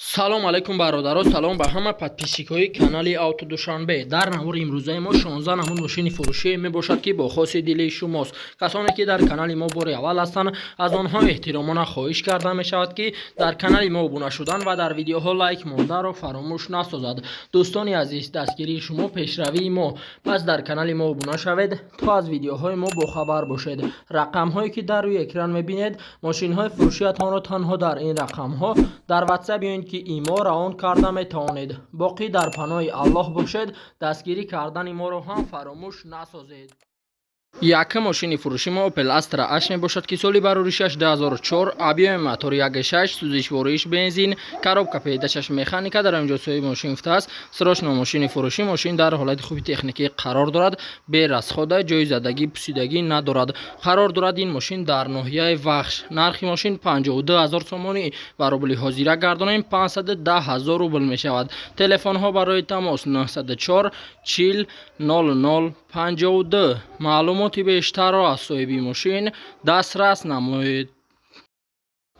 Салом алейкум, бародаро, салом ба ҳама подписчикҳои канали Авто Душанбе. Дар навори имрӯзаи мо 16 намуд мошини фурӯшӣ мебошад, ки бо хоси дили шумост. Касоне ки дар канали мо бори аввал ҳастанд, аз онҳо эҳтиромона хоҳиш карда мешавад, ки дар канали мо обуна шудан ва дар видеоҳо лайк монданро фаромӯш насозад. Дӯстони азиз, дастгирии шумо пешравии мо, пас дар канали мо обуна шавед, то аз видеоҳои мо бохабар бошед. Рақамҳое ки дар рӯи экран мебинед, мошинҳои фурӯшиятонро танҳо дар ин рақамҳо дар WhatsApp ё ин ки имо равон карда метавонед. Боқӣ дар паноҳи Аллоҳ бошед, дастгирӣ кардани моро ҳам фаромӯш насозед. Якум мошини фурӯши мо Opel Astra H мебошад, ки соли бароришаш 2004, объёми мотори 1.6, сӯзишвориш бензин, коробка передачаш механика. Дар инҷо соҳиби мошин гуфтааст: срочно мошини фурӯшӣ. Мошин дар ҳолати хуби техникӣ қарор дорад, бе расхода, ҷои задагӣ, пусидагӣ надорад. Қарор дорад ин мошин дар ноҳияи Вахш. Нархи мошин 52 ҳазор сомонӣ, ба рубли ҳозира гардонем, 510 ҳазор рубл мешавад. Телефонҳо барои тамос 904 40 00 52. Маълумоти бештарро аз соҳиби мошин дастрас намоед.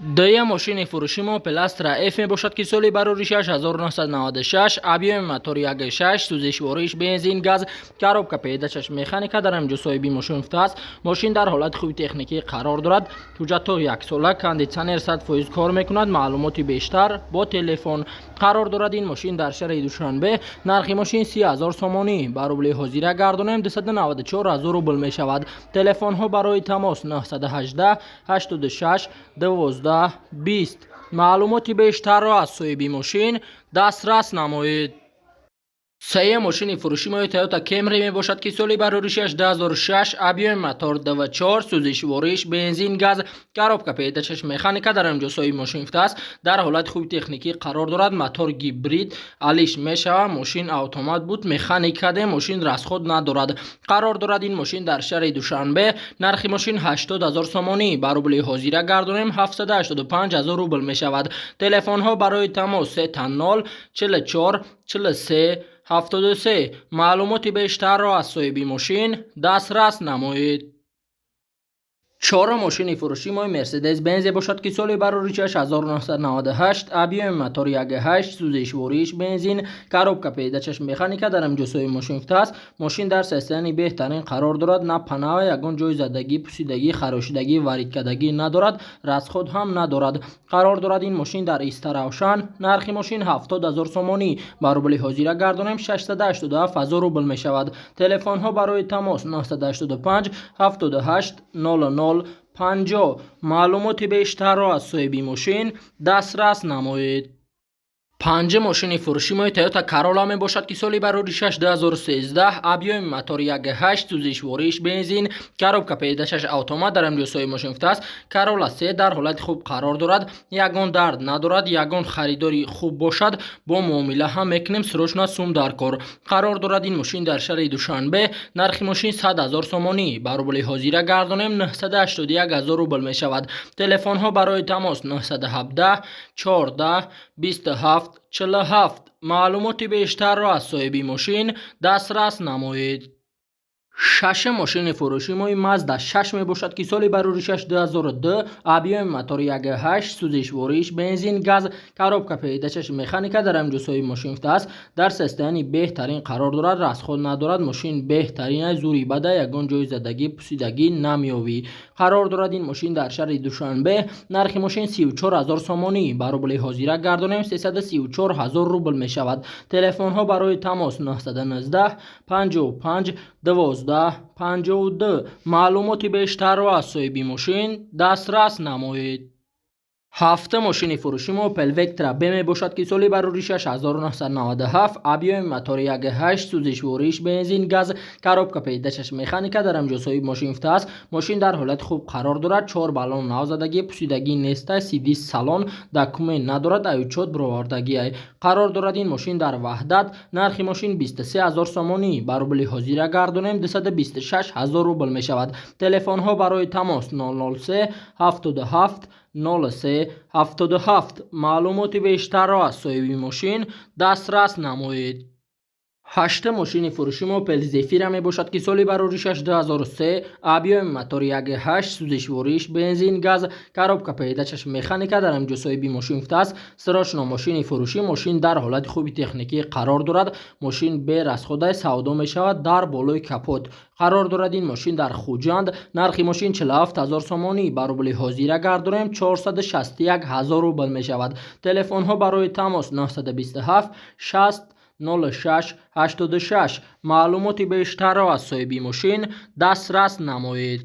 Дуюм мошини фурӯши мо Opel Astra F мебошад, ки соли бароришаш 1996, объёми мотори 1.6, сӯзишвориш бензин, газ, коробка передачаш механика. Дар инҷо соҳиби мошин гуфтааст: мошин дар ҳолати хуби техникӣ қарор дорад, ҳуҷҷатҳо яксола, кондитсионер 100% кор мекунад. Маълумоти бештар бо телефон. Қарор дорад ин мошин дар шаҳри Душанбе. Нархи мошин 30 ҳазор сомонӣ, ба рубли ҳозира гардонем, 294 ҳазор рубл мешавад. Телефонҳо барои тамос 918 86 12 20. Маълумоти бештарро аз соҳиби мошин дастрас намоед. Сеюм мошини фурӯши мо Toyota Camry мебошад, ки соли бароришаш 2006, объёми мотор 2.4, сӯзишвориш бензин, газ, коробка передачаш механика. Дар инҷо соҳиби мошин гуфтааст: дар ҳолати хуби техникӣ қарор дорад, мотор гибрид, алиш мешавад, мошин автомат буд, механикаде, мошин расход надорад. Қарор дорад ин мошин дар шаҳри Душанбе. Нархи мошин 80 ҳазор сомонӣ, ба рубли ҳозира гардонем, 785 ҳазор рубл мешавад. Телефонҳо барои тамос 000 44 43 73. Маълумоти бештарро аз соҳиби мошин дастрас намоед. Чорум мошини фурӯши мо Мерседес Бензе бошад, ки соли бароришаш 1998, объёми мотори 1.8, сӯзишвориш бензин, коробка передачаш механика. Дар инҷо соҳиби мошин гуфтааст: мошин дар состоянии беҳтарин қарор дорад, на панава, ягон ҷои задагӣ, пусидагӣ, харошидагӣ, варидкардагӣ надорад, расход ҳам надорад. Қарор дорад ин мошин дар Истаравшан. Нархи мошин 70 ҳазор сомонӣ, ба рубли ҳозира гардонем, 687 ҳазор рубл мешавад. Телефонҳо барои тамос 985 78 00 50. Маълумоти бештарро аз соҳиби мошин дастрас намоед. Панҷум мошини фурӯши мо Toyota Corolla мебошад, ки соли бароришаш 2013, объёми мотори 1.8, сӯзишвориш бензин, коробка передачаш автомат. Дар инҷо соҳиби мошин гуфтааст: Corolla 3 дар ҳолати хуб қарор дорад, ягон дард надорад, ягон харидори хуб бошад, бо муомила ҳам мекунем, срочно сум дар кор. Қарор дорад ин мошин дар шаҳри Душанбе. Нархи мошин 100 ҳазор сомонӣ, ба рубли ҳозира гардонем, 981 ҳазор рубл мешавад. Телефонҳо барои тамос 917 14 27 47. Маълумоти бештарро аз соҳиби мошин дастрас намоед. Шашум мошини фурӯши мо Mazda 6 мебошад, ки соли бароришаш 2002, объёми мотори 1.8, сӯзишвориш бензин, газ, коробка передачаш механика. Дар инҷо соҳиби мошин гуфтааст: дар состоянии беҳтарин қарор дорад, расход надорад, мошин беҳтарин, зури бада, ягон ҷои задагӣ, пусидагӣ намеёвӣ. Қарор дорад ин мошин дар шаҳри Душанбе. Нархи мошин 34 ҳазор сомонӣ, ба рубли ҳозира гардонем, 334 ҳазор рубл мешавад. Телефонҳо барои тамос 919 55 12 52. Маълумоти бештарро аз соҳиби мошин дастрас намоед. Ҳафтум мошини фурӯши мо Opel Vectra B мебошад, ки соли бароришаш 1997, объёми мотори 1.8, сӯзишвориш бензин, газ, коробка передачаш механика. Дар инҷо соҳиби мошин гуфтааст: мошин дар ҳолати хуб қарор дорад, чор баллон нав задагӣ, пусидагӣ неста, сиди салон, документ надорад, аючот бировардагиай. Қарор дорад ин мошин дар Ваҳдат. Нархи мошин 23 ҳазор сомонӣ, ба рубли ҳозира гардонем, 226 ҳазор рубл мешавад. Телефонҳо барои тамос 003 77 03 77. Маълумоти бештарро аз соҳиби мошин дастрас намоед. Ҳашта мошини фурӯши мо Опел Зефира мебошад, ки соли бароришаш 2003, объёми мотори 1,8, сӯзишвориш бензин, газ, коробка передачаш механика. Дар ҳамин ҷо соҳиби мошин гуфтааст: срочно мошини фурӯшӣ, мошин дар ҳолати хуби техникӣ қарор дорад, мошин бе расхода савдо мешавад. Дар болои капот қарор дорад ин мошин дар Хуҷанд. Нархи мошин 47 ҳазор сомонӣ, ба рубли ҳозира гардонем, 461 ҳазор рубл мешавад. Телефонҳо барои тамос 927 60 06 86. Маълумоти бештарро аз соҳиби мошин дастрас намоед.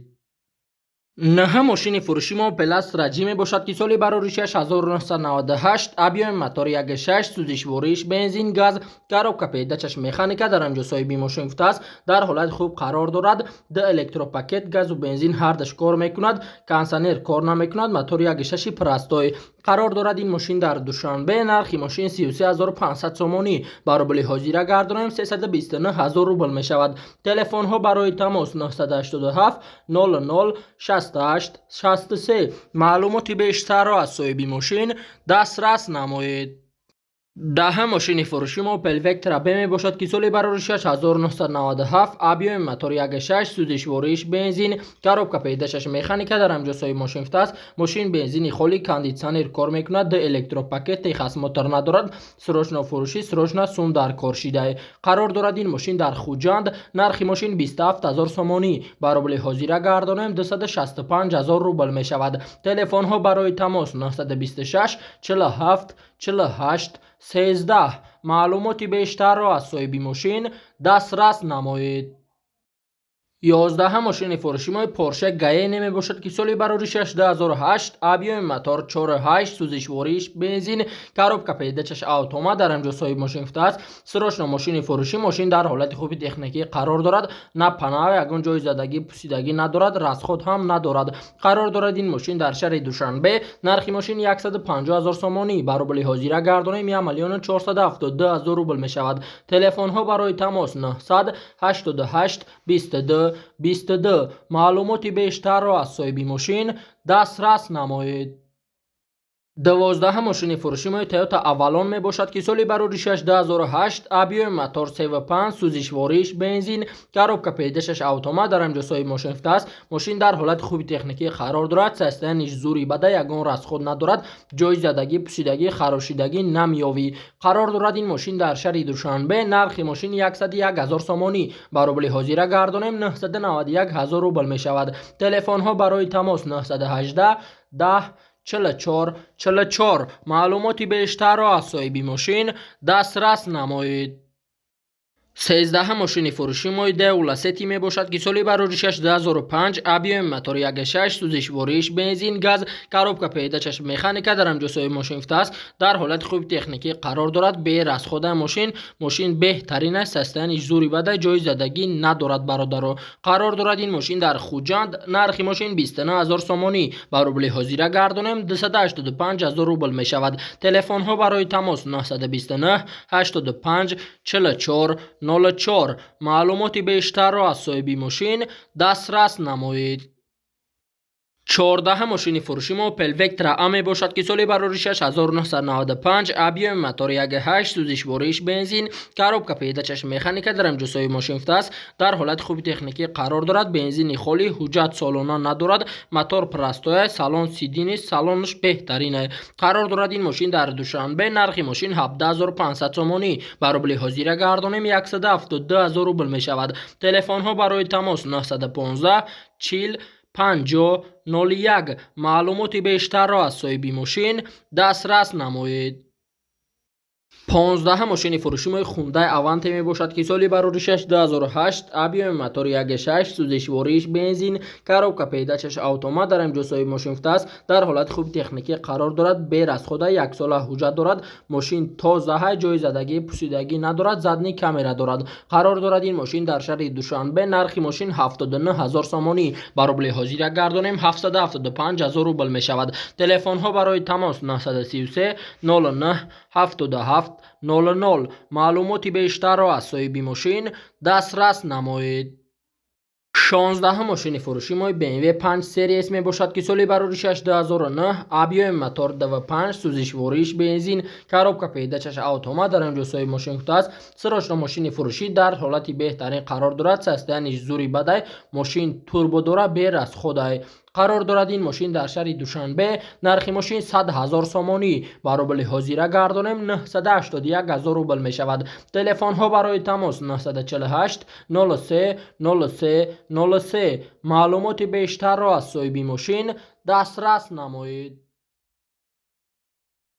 Наҳа мошини фурӯши мо Опел Астра Ҷи мебошад, ки соли бароришаш 1998, объёми мотори 1,6, сӯзишвориш бензин, газ, коробка передачаш механика. Дар ҳамин ҷо соҳиби мошин гуфтааст, дар ҳолати хуб қарор дорад, д электропакет, газу бензин ҳардаш кор мекунад, кондитсионер кор намекунад, мотори 1,6 простой. Қарор дорад ин мошин дар Душанбе. Нархи мошин 33 500 сомонӣ, ба рубли ҳозира гардонем, 329 ҳазор рубл мешавад. Телефонҳо барои тамос 987 00 68 63. Маълумоти бештарро аз соҳиби мошин дастрас намоед. Даҳа мошини фурӯши мо Опел Вектра Б мебошад, ки соли бароришаш 1997, объёми мотори 1,6, сӯзишвориш бензин, коробка передачаш механика. Дар ҳамин ҷо соҳиби мошин гуфтааст, мошин бензини холӣ, кондитсионер кор мекунад, д электропакет, техосмотр надорад, срочно фурӯшӣ, срочно сум дар кор шидае. Қарор дорад ин мошин дар Хуҷанд. Нархи мошин 27 ҳазор сомонӣ, ба рубли ҳозира гардонем, 265 ҳазор рубл мешавад. Телефонҳо барои тамос 926 47 48 13. Маълумоти бештарро аз соҳиби мошин дастрас намоед. 11-ҳам мошини фурӯши мо Порше Кайене мебошад, ки соли бароришаш 2008, объёми мотор 4,8, сӯзишвориш бензин, коробка передачаш автомат. Дар ҳамин ҷо соҳиби мошин гуфтааст: срочно мошини фурӯшӣ, мошин дар ҳолати хуби техникӣ қарор дорад, на панав, ягон ҷои задагӣ, пусидагӣ надорад, расход ҳам надорад. Қарор дорад ин мошин дар шаҳри Душанбе. Нархи мошин 150 ҳазор сомонӣ, ба рубли ҳозира гардонем, 1 миллиону 472 ҳазор рубл мешавад. Телефонҳо барои тамос 988 22 22. Маълумоти бештарро аз соҳиби мошин дастрас намоед. 12-ҳам мошини фурӯши мои Toyota Avalon мебошад, ки соли бароришаш 2008, объёми мотор 3,5, сӯзишвориш бензин, коробка передачаш автомат. Дар ҳамин ҷо соҳиби мошин гуфтааст, мошин дар ҳолати хуби техникӣ қарор дорад, состояниш зури бада, ягон расход надорад, ҷои задагӣ, пусидагӣ, харошидагӣ намеёвӣ. Қарор дорад ин мошин дар шаҳри Душанбе. Нархи мошин 101 ҳазор сомонӣ, ба рубли ҳозира гардонем, 991 ҳазор рубл мешавад. Телефонҳо барои тамос 918 10 44 44. Маълумоти бештарро аз соҳиби мошин дастрас намоед. 13-ҳам мошини фурӯши мои Деу Ласети мебошад, ки соли бароришаш 2005, объёми мотори 1,6, сӯзишвориш бензин, газ, коробка передачаш механика. Дар ҳамин ҷо соҳиби мошин гуфтааст, дар ҳолати хуби техникӣ қарор дорад, бе расхода мошин, мошин беҳтарин аст, состояниш зури бада, ҷои задагӣ надорад, бародаро. Қарор дорад ин мошин дар Хуҷанд. Нархи мошин 29 ҳазор сомонӣ, ба рубли ҳозира гардонем, 285 ҳазор рубл мешавад. Телефонҳо барои тамос 929 85 44 04. Маълумоти бештарро аз соҳиби мошин дастрас намоед. 14-ҳам мошини фурӯши мо Opel Vectra A мебошад, ки соли бароришаш 1995, объёми мотори 1,8, сӯзишвориш бензин, коробка передачаш механика. Дар ҳамин ҷо соҳиби мошин гуфтааст, дар ҳолати хуби техникӣ қарор дорад, бензини холӣ, ҳуҷҷат солона надорад, мотор простой, салон сидини, салонаш беҳтарин. Қарор дорад ин мошин дар Душанбе. Нархи мошин 17 500 сомонӣ, ба рубли ҳозира гардонем, 172 ҳазор рубл мешавад. Телефонҳо барои тамос 915 40 50 01. Маълумоти бештарро аз соҳиби мошин дастрас намоед. 15-ҳам мошини фурӯши мои Хундай Аванте мебошад, ки соли бароришаш 2008, объёми мотори 1,6, сӯзишвориш бензин, коробка передачаш автомат. Дар ҳамин ҷо соҳиби мошин гуфтааст, дар ҳолати хуби техникӣ қарор дорад, бе расхода, яксола ҳуҷҷат дорад, мошин тозаҳа, ҷои задагӣ, пусидагӣ надорад, задний камера дорад. Қарор дорад ин мошин дар шаҳри Душанбе. Нархи мошин 79 ҳазор сомонӣ, ба рубли ҳозира гардонем, 775 ҳазор рубл мешавад. Телефонҳо барои тамос 933 09 77 00. Маълумоти бештарро аз соҳиби мошин дастрас намоед. 16-ум мошини фурӯши мои BMW 5 Series мебошад, ки соли бароришаш 2009, объёми мотор 2.5, сӯзишвориш бензин, коробка передачаш автомат. Дар инҷо соҳиби мошин гуфтааст, срочно мошини фурӯшӣ дар ҳолати беҳтарин қарор дорад, состояниш зури бадай, мошин турбо дора, берасходай. Қарор дорад ин мошин дар шаҳри Душанбе. Нархи мошин 100 ҳазор сомонӣ, ба рубли ҳозира гардонем, 981 ҳазор рубл мешавад. Телефонҳо барои тамос 948 03 03 03. Маълумоти бештарро аз соҳиби мошин дастрас намоед.